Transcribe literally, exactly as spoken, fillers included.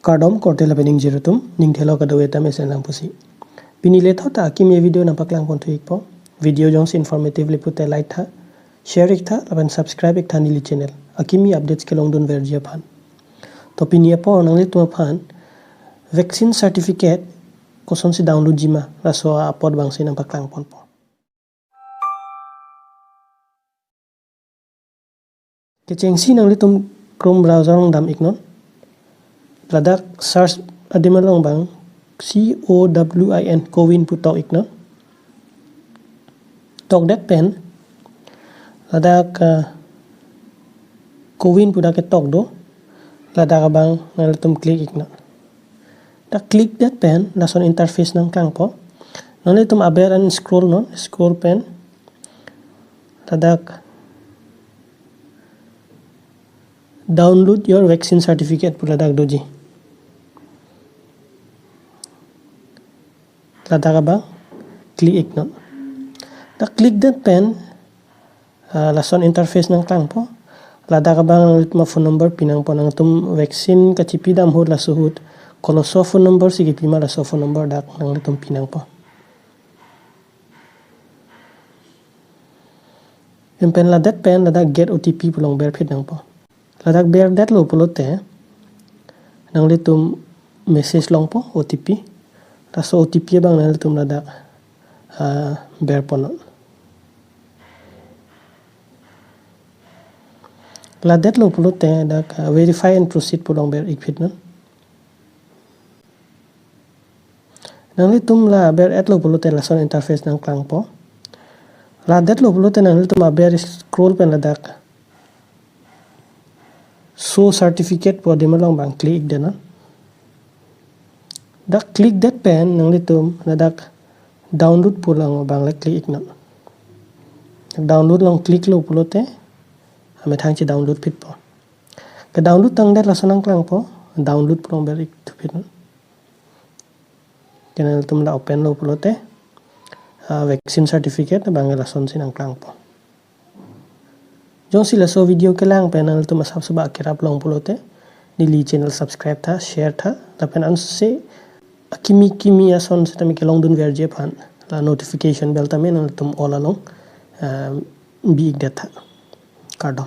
Kardom korte lapen ingjir atum, ning thelo kadokave ta mesen lang pusi. Pini lethot ta akimi avideo nangpaklang pon thu ikpo. Video jongsi informative le pute like tha, share ik tha, lapen subscribe ik tha neli channel. Akimi updates kelongdun verji aphan. To pini apor nanglitum aphan vaccine certificate kosonsi download jima, laso apot abangsi nangpaklang ponpo. Kechengsi nanglitum Chrome browser along dam iknon. Ladak search adim along abang C O W I N, CoWIN pu tok iknon. Tokdet pen ladak, ah, CoWIN pu dak ketok do. Ladak abang nanglitum click iknon. Dak click det pen lason interface nangklangpo. Nanglitum aber an scroll non, scroll pen ladak download your vaccine certificate pu ladak doji. Ladak abang click iknon. Dak click det pen, ah, lason interface nangklangpo. Ladak abang nanglitum aphone number pinangpo, nangtum vaccine kachipi dam ahut laso ahut koloso phone number si kipima laso phone number dak nanglitum pinangpo. Pen ladet pen ladak get O T P pu along berphit nangpo. Ladak berdetlo pulote nanglitum message longpo O T P. Laso O T P abang nanglitum ladak, ah, berpon non. Ladetlo pulote dak, ah, verify and proceed pu along ber ikphit non. Nanglitum la ber-etlo pulote lason interface nangklangpo. Ladetlo pulote nanglitum aber scroll pen ladak show certificate pu adim along abang click ikdet non. Dak click det pen nanglitum ladak download pu along abang le click iknon. Download along click lo pulote amethang chedownload phitpo. Kedownload tangdet lason nangklangpo, download pu along ber ik thuphit non. Ke nanglitum la open lo pulote, ah, vaccine certificate abang lasonsi nangklangpo. Jongsi laso video kelang pen nanglitum asap suba kerap long pulote, neli channel subscribe tha, share tha, lapen ansi akimi kimi ason setame kelongdun verji aphan la notification bell tame nanglitum all along, ah, bi ikdet tha. Kardom.